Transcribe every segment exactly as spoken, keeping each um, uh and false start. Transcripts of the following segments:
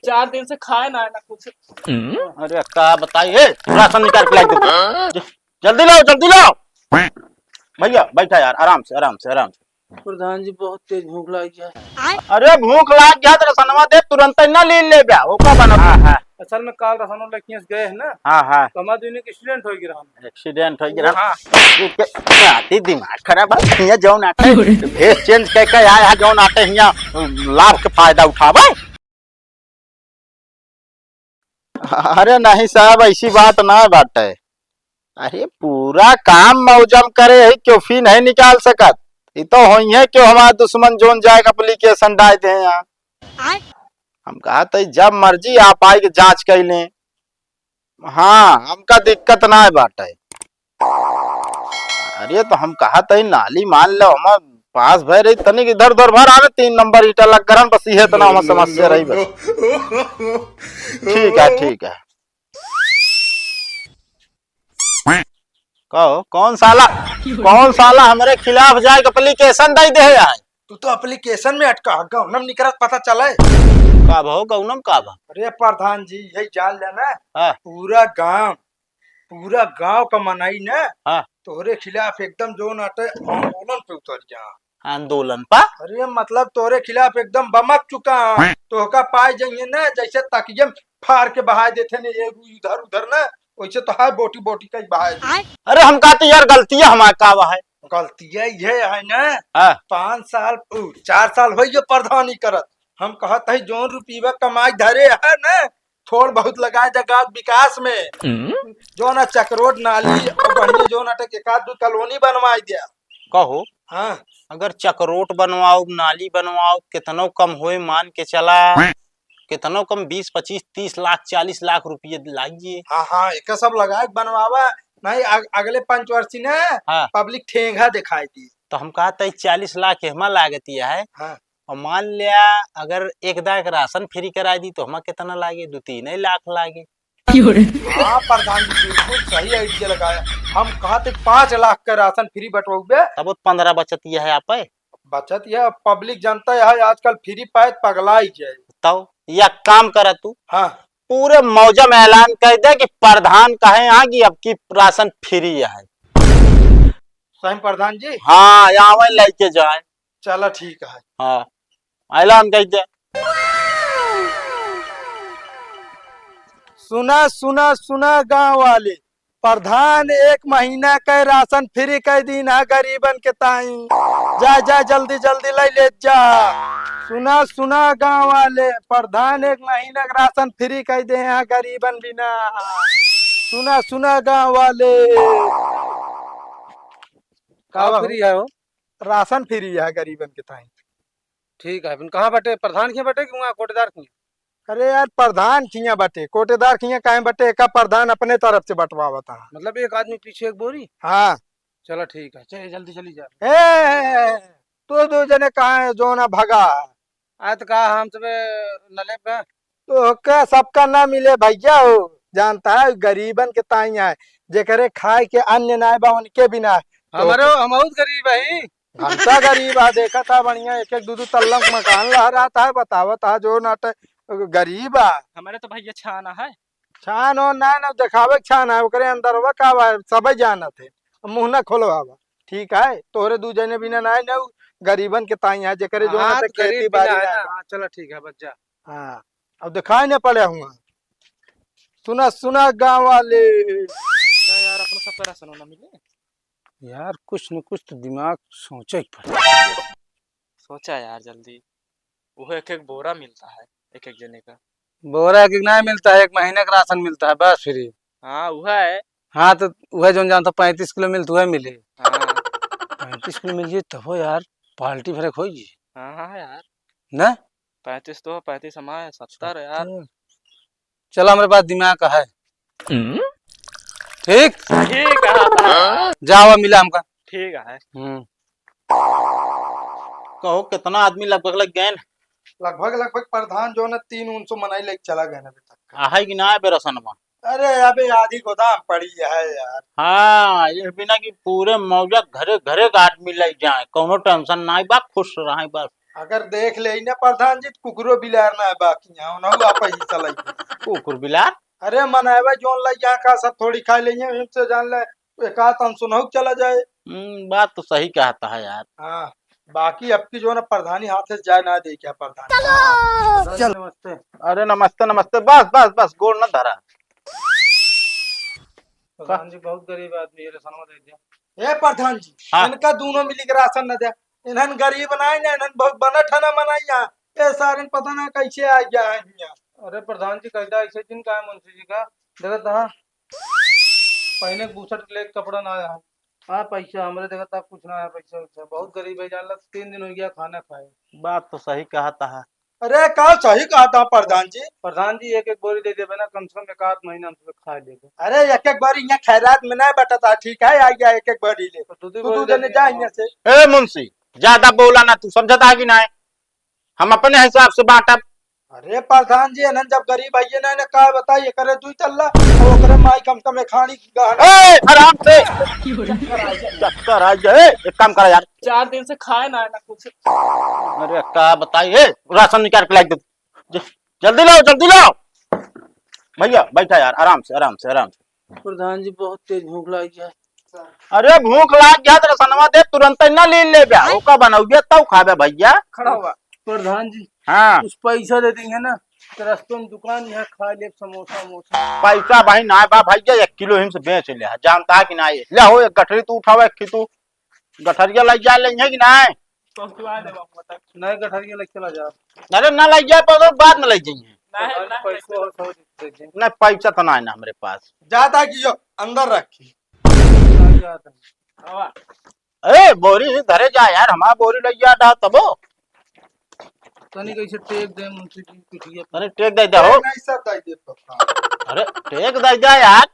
चार दिन से खाए ना है ना कुछ। अरे का बताई, ए, राशन निकाल के ला दे। जल्दी लाओ, जल्दी लाओ। भैया, बैठा यार, आराम से, आराम से, आराम से। प्रधान जी, बहुत तेज भूख लाग गया है। अरे भूख लाग गया तो रसनवा दे, तुरंत ही ना ले ले बे, ओका बना। हाँ, हाँ। असल में काल रसनवा लेके गए हैं ना। हाँ, हाँ। तो हमारे दोनों के एक्सीडेंट हो गया हम। एक्सीडेंट हो गया। हाँ। तू के, आती दिमाग खराब है, हियाँ जौन आटे, भेष चेंज कइ के आए हैं, जौन आटे हियाँ लाभ के फायदा उठावे। अरे नहीं साहब, ऐसी बात ना बाटे। अरे पूरा काम मौजम करे है, क्यों फी नहीं निकाल सकत? ई तो होई है, क्यों हमार दुश्मन जौन जाए के एप्लीकेशन डाल दे यहाँ। आय। हम कहा तो जब मर्जी आप आए के जांच कर लें। हाँ, हमका दिक्कत ना है बाटे। अरे तो हम कहा तई नाली मान लो, हम पास भय रही तनिक इधर उधर भर आवे, तीन नंबर ईटा लग गरन, बस इहे इतना हम समस्या रही बस। ठीक है, ठीक है। कहो, कौन साला, कौन साला हमरे खिलाफ जाए के एप्लीकेशन दे दे है? तू तो एप्लीकेशन में अटका, गौनम निकरत पता चले। का भाव गौनम का बा? अरे प्रधान जी, यही जान लेना, हाँ। पूरा गांव, पूरा गांव का मनई ना, हाँ। तोहरे खिलाफ एकदम जोन आटे आंदोलन पे उतर जा। आंदोलन पा? अरे मतलब तोहरे खिलाफ एकदम बमक चुका है। तोहका पाए जाइए ना, जैसे तकिए में फाड़ के बहाए देते ने, ये इधर उधर ना, वैसे तो है बोटी बोटी का ही बहाए दे। अरे हम कहते यार, गलतियां हमार का बा है? गलतियां ये है ना, हाँ। पाँच साल, उ, चार साल हो गए प्रधानी करत। हम कहत है जोन रुपया कमाई धरे है ना, थोड़ बहुत लगाए जा गाँव विकास में। हम्म। जो ना चकरोट नाली और बढ़िया जो ना एक आध दो कॉलोनी बनवाई दिया। कहो, हाँ। अगर चकरोट बनवाओ, नाली बनवाओ, कितनो कम होए, मान के चला, कितनो कम बीस, पच्चीस, तीस लाख, चालीस लाख रुपये लागिए। हाँ, हाँ, एक सब लगाए बनवावा, नहीं अग-, अगले पंचवर्षी ने हाँ। पब्लिक ठेंगा दिखाई दी। तो हम कहा तई चालीस लाख एहमा लागती है। हाँ। और मान लिया अगर एक दायक राशन फ्री कराई दी तो हमा कितना लागे? दो तीन ही लाख लागे। क्यों रे? हाँ प्रधान जी, बिल्कुल सही आइडिया लगाया। हम कहा थे पाँच लाख का राशन फ्री बंटवाउबे। तब वो पन्द्रह बचत यह है आप है। बचत यह पब्लिक जनता है आजकल फ्री पाए पगला ही जाए। तो या काम करा तू। हाँ। पूरे मौजा में ऐलान कर दे कि प्रधान कहे यहाँ कि अब की राशन फ्री है। सही प्रधान जी। हाँ, आवे लेके जाए। चला ठीक है। हाँ, ऐलान कर दे। सुना, सुना, सुना गाँव वाले, प्रधान एक महीना के राशन फ्री कर दीन है गरीबन के ताई। जा, जा, जल्दी, जल्दी ले ले जा। सुना, सुना गाँव वाले, प्रधान एक महीना के राशन फ्री कर दे हैं गरीबन बिना। सुना, सुना गाँव वाले। का का बाबू? फ्री है हो? राशन फ्री है गरीबन के ताई। ठीक है, फिर कहाँ बटे? प्रधान के बटे कि वहाँ कोटेदार के? अरे यार, प्रधान किया बटे, कोटेदार किया काहे बटे? एका प्रधान अपने तरफ से बंटवावत है। मतलब एक आदमी पीछे एक बोरी? हाँ। चलो ठीक है, चलिए जल्दी चली जा। ए, तू दो जने कहाँ है जो ना भगा? आज तो कहा हम सब नलेब का। तो का सबका ना मिले भैया हो, जानता है गरीबन के ताई है, जेकरे खाए के अन्न ना बा उनके बिना। तो हमारो, हम बहुत गरीब है। हम तो गरीब आ, देखा था बढ़िया एक एक दू दू तल्ला के मकान लहरात है, बतावत है जो नाटे गरीब आ। हमारे तो भैया छाना है। छान हो ना, ना देखावे के छान है, ओकरे अंदरवा का बा, सबे जानत है। मुंह ना खोलवावा, ठीक है? तोहरे दू जने बिना ना, ना गरीबन के ताई है, जेकरे जो हाँ, ना तो खेती गरीब बिना बाड़ी है ना। ना। हाँ, चलो ठीक है, बच जा। हाँ, अब दिखाई ना पड़े हुआ। सुना, सुना गाँव वाले। क्या यार, अपना सबका राशन ना मिले? यार, कुछ न कुछ तो दिमाग सोचे के पड़े। सोचा यार जल्दी। वो एक एक बोरा मिलता है, एक एक जने का। बोरा एक एक ना मिलता है, एक महीने का राशन मिलता है, बस फ्री। हाँ, वो है। हाँ, तो वह जोन जानता पैंतीस किलो मिलता, वह मिले। हाँ। पैंतीस किलो मिल जाए, तब हो यार, पार्टी भरे खोई जी। हाँ, हाँ, यार। ना? पैंतीस तो, पैंतीस हमारे, सत्तर है यार। सत्तर। चलो, हमरे पास दिमाग का है। हम्म? ठीक? ठीक है, हाँ। जावा, मिला हमका। ठीक है। हम्म। कहो, कितना आदमी लगभग लग गए न? लगभग, लगभग प्रधान जो न तीन उन सौ मनाई लेके चला गए न अभी तक। आहे कि ना आए बेरसनमा? अरे, अबे आधी गोदाम पड़ी है यार। हाँ, ये बिना कि पूरे मौजा घरे, घरे का आदमी ले जाए, कौनो टेंशन ना बा, खुश रहे बस। अगर देख लेई ना प्रधान जी, त कुकुरो बिलार ना है बाकी यहाँ, उनहु आप ही चलाई। कुकुर बिलार? अरे मनइबा जौन लइ यहाँ का सब थोड़ी खाइ लेइहैं, हमसे जान ले, एक आध अंश उनहु चला जाए। हम्म, बात तो सही कहत है यार। हाँ, बाकी अब की जौन प्रधानी हाथ से जाए ना दे क्या प्रधान। चलो। प्रधान जी, नमस्ते। अरे नमस्ते, नमस्ते, बस, बस, बस, गोड़ न धरा। प्रधान जी, बहुत गरीब आदमी है, राशन दे दिया। ए प्रधान जी, हाँ। इनका दोनों मिली के राशन न दे। इन्हन गरीब नाहीं ना, इन्हन बहुत बना ठना मनाई यहाँ। ए सारे पता ना कैसे आ गया है यहाँ। अरे प्रधान जी, कैदा ऐसे दिन का है मुंशी जी का? देखत हाँ, पहने बूसट के लिए कपड़ा ना आया है। हाँ, पैसा हमरे देखत हाँ, कुछ ना आया पैसा वैसा। बहुत गरीब है, जान ला, तीन दिन हो गया खाना खाए। बात तो सही कहत है। अरे का सही कहत है प्रधान जी? प्रधान जी, एक एक बोरी दे देबे ना, कम से कम एक आध महीना हम सब खा लेबे। अरे एक एक बोरी यहाँ खैरात में नहीं बटता, ठीक है, आ गया एक एक बोरी ले। तो दू दू तू बोरी दू दे जने दिया जा हम। यहाँ से। ए मुंशी, ज्यादा बोला ना तू, समझत है कि नहीं? हम अपने हिसाब से बांटब। अरे प्रधान जी, इन्हन जब गरीब आइए ना, ना का बताइए, करे दुई तल्ला, और ओकरे माई कम से कम एक हांडी गहना। ए, आराम से। चक्कर आ गया। ए, एक काम करा यार। चार दिन से खाए ना, ना कुछ। अरे का बताई, ए, राशन निकाल के ला दे। ज-, जल्दी लाओ, जल्दी लाओ। भैया, बैठा यार, आराम से, आराम से, आराम से। प्रधान जी, बहुत तेज भूख लाग गया। अरे, भूख लाग गया तो रसनवा दे, तुरंत ही ना ले लेबे। नहीं। ओका बनौबे तब खाबे भैया। खड़ा हुआ। प्रधान जी, हाँ। कुछ पैसा दे देंगे ना, तो रस्तों में दुकान यहाँ खा ले समोसा वमोसा। पैसा भाई ना बा भैया, एक किलो हिम से बेच ले, जानता है कि ना? ये ले हो, एक गठरी तू उठावा, एक खी तू गठरिया लग जा, लेंगे कि ना? पहुंचवा दे बाबू तक। नहीं, गठरिया लेके चला जा। अरे ना लग जाए, पर बाद में लग जाएंगे। नहीं, प्रधान जी, नहीं, पैसा और सब दे देंगे। नहीं, पैसा तो ना है ना हमारे पास। जाता कि जो अंदर रखी। नहीं जाता। हवा। ए, बोरी से धरे जा यार, हमारा बोरी लग जा रहा तबो। तनी कैसे टेक दे मुंशी जी पिटिया पे। अरे टेक दे दे हो। ए, नहीं सर, दे दे तो। अरे टेक दे दे यार।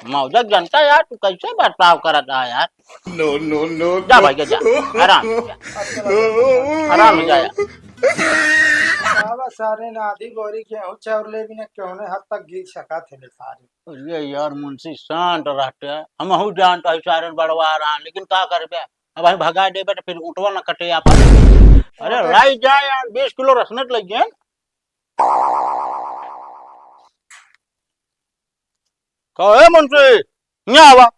मौजक जनता यार, तू कैसे बर्ताव करत आ यार? No, no, no, जा no। भाई, जा, जा। आराम से जा। आराम से जा यार। बाबा सारे ना आधी बोरी गेहूं चाउर ले बिना केहने हद तक गिर सका थे ले सारे। अरे यार, मुंशी शांत रहते, हमहू जानत है सारे बड़वा रहा, लेकिन का करबे, अब भाई भगा देबे तो फिर उठवा न कटे आपन। अरे ओके। लाई जा यार, बीस किलो रसनट लग गए। का है मुंशी, यहाँ आवा।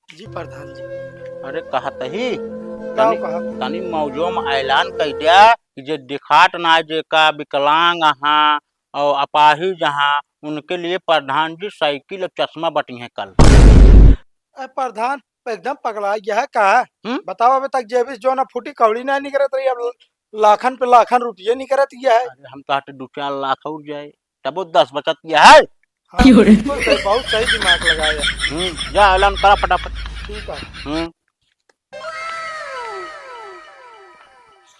जी प्रधान जी। अरे कहत ही, का तनी, कहा? तनी मौजो में ऐलान कइ द्या कि जे दिखात ना, जे का विकलांग हाँ और अपाहिज हाँ, उनके लिए प्रधान जी साइकिल और चश्मा बटी हैं कल। ए प्रधान, एकदम पगला गया है का? हम्म? बताओ, अबे तक जेबी से जो ना फूटी कौड़ी ना निकरत रही, अब लाखन पे लाखन रुपये निकरत गया है। अरे हम तो हटे दो चार लाख और जाए, तबो दस बचत गया है। हाँ, क्यों रे? बिल्कुल सही, बहुत सही दिमाग लगाया। हम्म, जा ऐलान करा फटाफट। ठीक है। हम्म।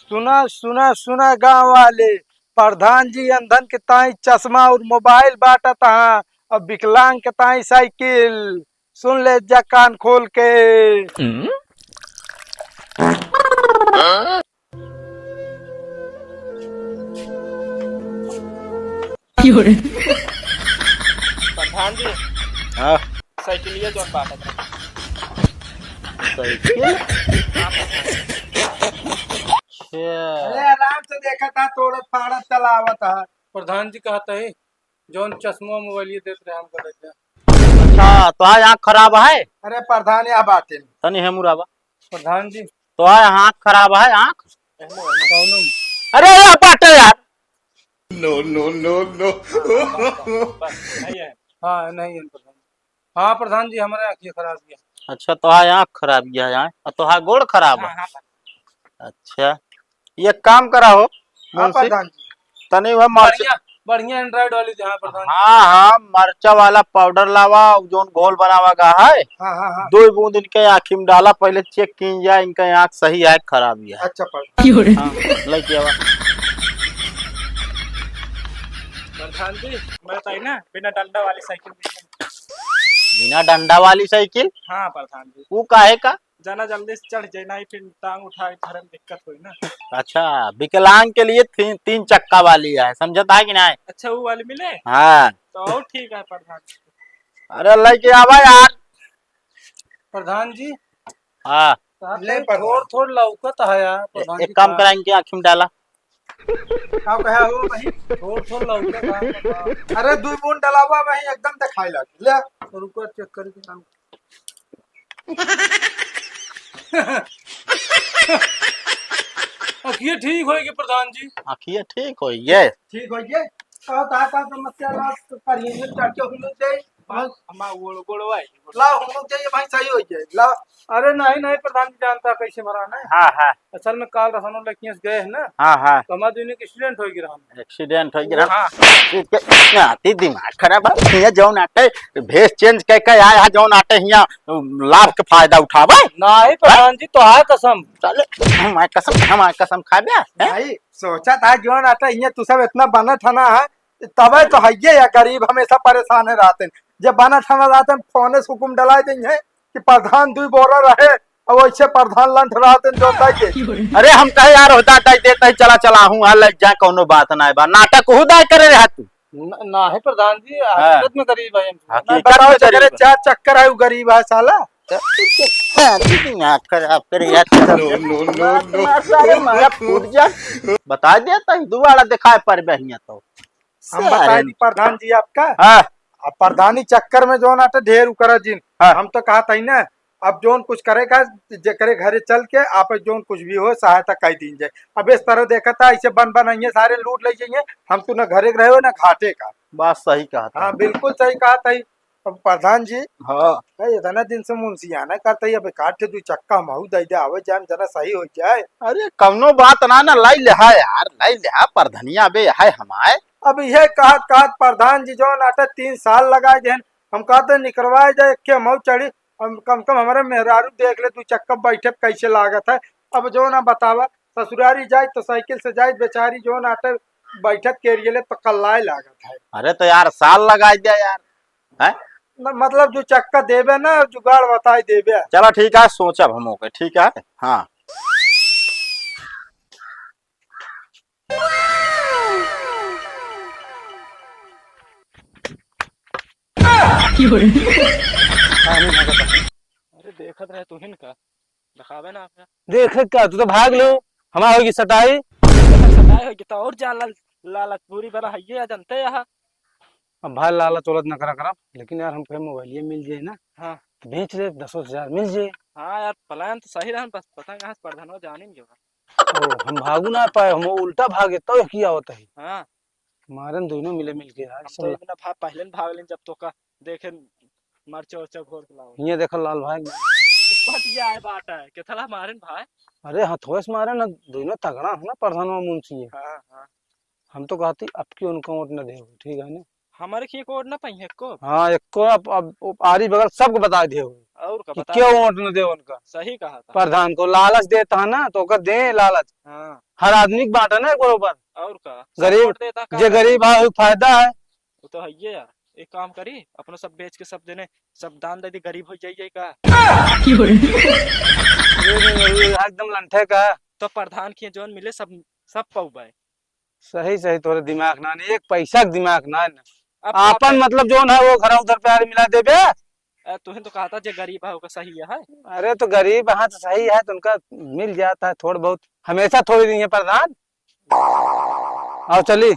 सुना, सुना, सुना गांव वाले, प्रधान जी अंधन के ताई चश्मा और मोबाइल बांटत हाँ, और विकलांग के ताई साइकिल। सुन ले जा कान खोल के। हम्म? प्रधान जी, हाँ। साइकिलिया जौन बाटत रहे। साइकिल? अच्छा। अरे आराम से देखत हा, तोड़त फाड़त चलावत हा। प्रधान जी कहत ही, जौन चश्मा मोबाइल ये देत रहे हमका लइका। अच्छा, तोहार आँख खराब है? अरे प्रधान, या बाटे। तनी हेमुर आवा। प्रधान जी। तोहार आँख खराब है, आँख? कौनो? अरे, या बाटे यार। No, no, no, no। हाँ, नहीं है प्रधान। हाँ प्रधान जी, हमारे आँख ये खराब गया। अच्छा, तोहार आँख खराब गया है, और तोहार गोड़ खराब है? हाँ, हाँ। अच्छा, ये काम करा हो हाँ, मुंशी, प्रधान जी। तनी वह मर्च-, बढ़िया, बढ़िया Android वाली दे, हाँ, प्रधान जी। हाँ, हाँ, मर्चा वाला पाउडर लावा, जौन घोल बनावा गा है, हाँ, हाँ, हाँ। दो बूंद इनके आँखी में डाला, पहले check कीन जाए, इनका आँख सही है, खराब ही है। अच्छा, प्रधान। हाँ, लेके आवा। प्रधान जी, मैं तो है ना, बिना डंडा वाली साइकिल। बिना डंडा वाली साइकिल? हाँ, प्रधान जी। वो काहे का? जना जल्दी से चढ़ जाए, नहीं फिर टांग उठाए धरे में दिक्कत होई ना। अच्छा, विकलांग के लिए ती-, तीन चक्का वाली है, समझता है कि नहीं? अच्छा, वो वाली मिले? हाँ। तो और ठीक है प्रधान। अरे, लेके आवा यार। प्रधान जी। हाँ। साहब, ले तनी प्रधान। थोड़, थोड़ लौकत है यार, ए-, प्रधान एक जी काम का। करा, इनके आँखी में डाला। का कहा हो भाई? थोड़, थोड़ लौकत है। अरे, दुई बूंद डलावा भाई, एकदम देखाई लाग। ले। रुको, चेक करके नाम। आँखिए ठीक होएगी प्रधान जी। आँखिए ठीक होइए। ठीक होइए। का, का, का समस्या ला, करिए, चढ़ के हम लोग जाए। बस। हमार गोड़, गोड़वा है। ला, हम लोग जाइए भाई, सही हो जाए। ला। अरे नहीं, नहीं, प्रधान जी जानता कैसे मरा ना। हाँ, हाँ। असल में काल रसनो लड़कियों से गए हैं ना। हाँ, हाँ। तो हमारे दोनों के एक्सीडेंट हो गया रहन। एक्सीडेंट हो गया रहन। हाँ। इसके नाती दिमाग खराब है। हियाँ जौन आटे, भेष चेंज कइ के आए हैं, जौन आटे हियाँ लाभ के फायदा उठावे। नहीं, प्रधान जी, तो है कसम। चले, हमार कसम, हमार कसम खाबे, हैं? भाई, सोचा था जौन आटे हियाँ तू सब इतना बनत है ना, है? तबे तो हइये या गरीब हमेशा परेशान है रहते हैं। जब बना ठाना रहते हैं, फोने से हुकुम डलाए देंगे कि प्रधान दुई बोरा रहे, और वैसे प्रधान लंठ रहते हैं, जो ताई दे। अरे हम कहे यार, होता ताई देता ही चला चला हूँ, हाँ, लग जाए, कौनो बात ना है बा। नाटक खुद आए करे रहा तू। न-, ना है प्रधान जी, हाँ। हकीकत में गरीब है हम। हकीकत बताओ, में गरीब चक्कर है। चार चक्कर है, वो गरीब है साला। अरे दिमाग खराब करे यार। No, no, no, no। मार, मार, सारे मारा फूट जा। बता दिया तो दुआरा दिखाए पर बहिया तो। हम सारे बता दी प्रधान जी आपका। हाँ। अब प्रधानी चक्कर में जौन आटे ढेर उकरा जिन। हाँ। हम तो कहा था ही ना, अब जौन कुछ करेगा, जेकरे घरे चल के आप जौन कुछ भी हो सहायता कर दीन जाए। अब इस तरह देखा था, ऐसे बन बन आइए, सारे लूट ले जाइए। हम तो ना घरे के रहे हो ना घाटे का। बात सही कहा था। हाँ, बिल्कुल सही कहा था। अब प्रधान जी, हाँ। ए, इतना दिन से मुंशियाना करता ही, अब एक आध ठे दू चक्का महू दे दे, आवे जाए में जना सही हो जाए। अरे कौनो बात ना, ना लाई लेहा यार, लाई लेहा, प्रधनिया बे है हमारे। अब ये कहत कहत प्रधान जी जौन आटे तीन साल लगाए देन, हम कहते निकरवाए जाए, एक के महू चढ़ी, हम कम कम हमारे मेहरारू देख ले, दू चक्का बैठे पे कैसे लागत है। अब जौन बतावा, ससुरारी जाए तो साइकिल से जाए बेचारी, जौन आटे बैठत के रियले तो कल्लाए लागत है। अरे तो यार साल लगाए दिया यार। हैं? न, मतलब जो चक्का देबे ना, जुगाड़ बताई देबे। चला ठीक है, सोचब हम ओके, ठीक है? हाँ। अरे देखत रहे तुहिन का, दिखावे ना आपका। देखे का, तू तो भाग लो, हमार होगी सटाई। सटाई होगी तो और जा लाल-, लालच पूरी बना है ये, जनते यहाँ। अब भाई लालच वालच न करा करब, लेकिन यार हमके मोबाइलिया मिल जाए ना, हाँ। तो बेच ले, दसो हजार मिल जाए। हाँ यार, प्लान तो सही रहन, बस पता कहाँ से प्रधानवा जानी नहीं होगा। ओ, हम भागू ना पाए, हम उल्टा भागे, तो किया होता है। हाँ। मारन दोनों मिले मिल के यार, हम तो सब इतना भाग, पहले न भाग लेन जब तो का देखे मरचा उरचा घोर के लाओ। ये देखो लाल भाई। बट ये आए बात है, कितना मारन भाई? अरे हथवे से मारे ना, दोनों तगड़ा है ना, प्रधानवा मुंशी है। हाँ, हाँ। हम तो कहती अब की उनको वोट न देवे, ठीक है ना? हमारे की एक वोट ना पाई है को। हाँ, एक को अब, अब, अब आरी बगल सबको बता दे हो और का कि बता क्यों दे। वोट न दे उनका। सही कहा था। प्रधान को लालच देता है ना, तो ओकर दे लालच। हाँ। हर आदमी के बांटे ना एक बरोबर। और का। सब गरीब, वोट देता का जे है? गरीब है, वो फायदा है। वो तो है ये यार। एक काम करी, अपना सब बेच के सब देने, सब दान दे दे, गरीब हो जाइए का? एकदम लंठे का। तो प्रधान के जौन मिले सब, सब पौबे। सही, सही, तोरे दिमाग ना, नहीं, एक पैसा के दिमाग ना, ना। अब आपन का मतलब जौन है वो घर उधर प्यार मिला देबे। ए, तुहे तो कहा था जे गरीब है ओकर सही है। अरे तो गरीब है तो सही है तो उनका मिल जाता है थोड़ा बहुत, हमेशा थोड़ी नहीं है प्रधान। आओ चली।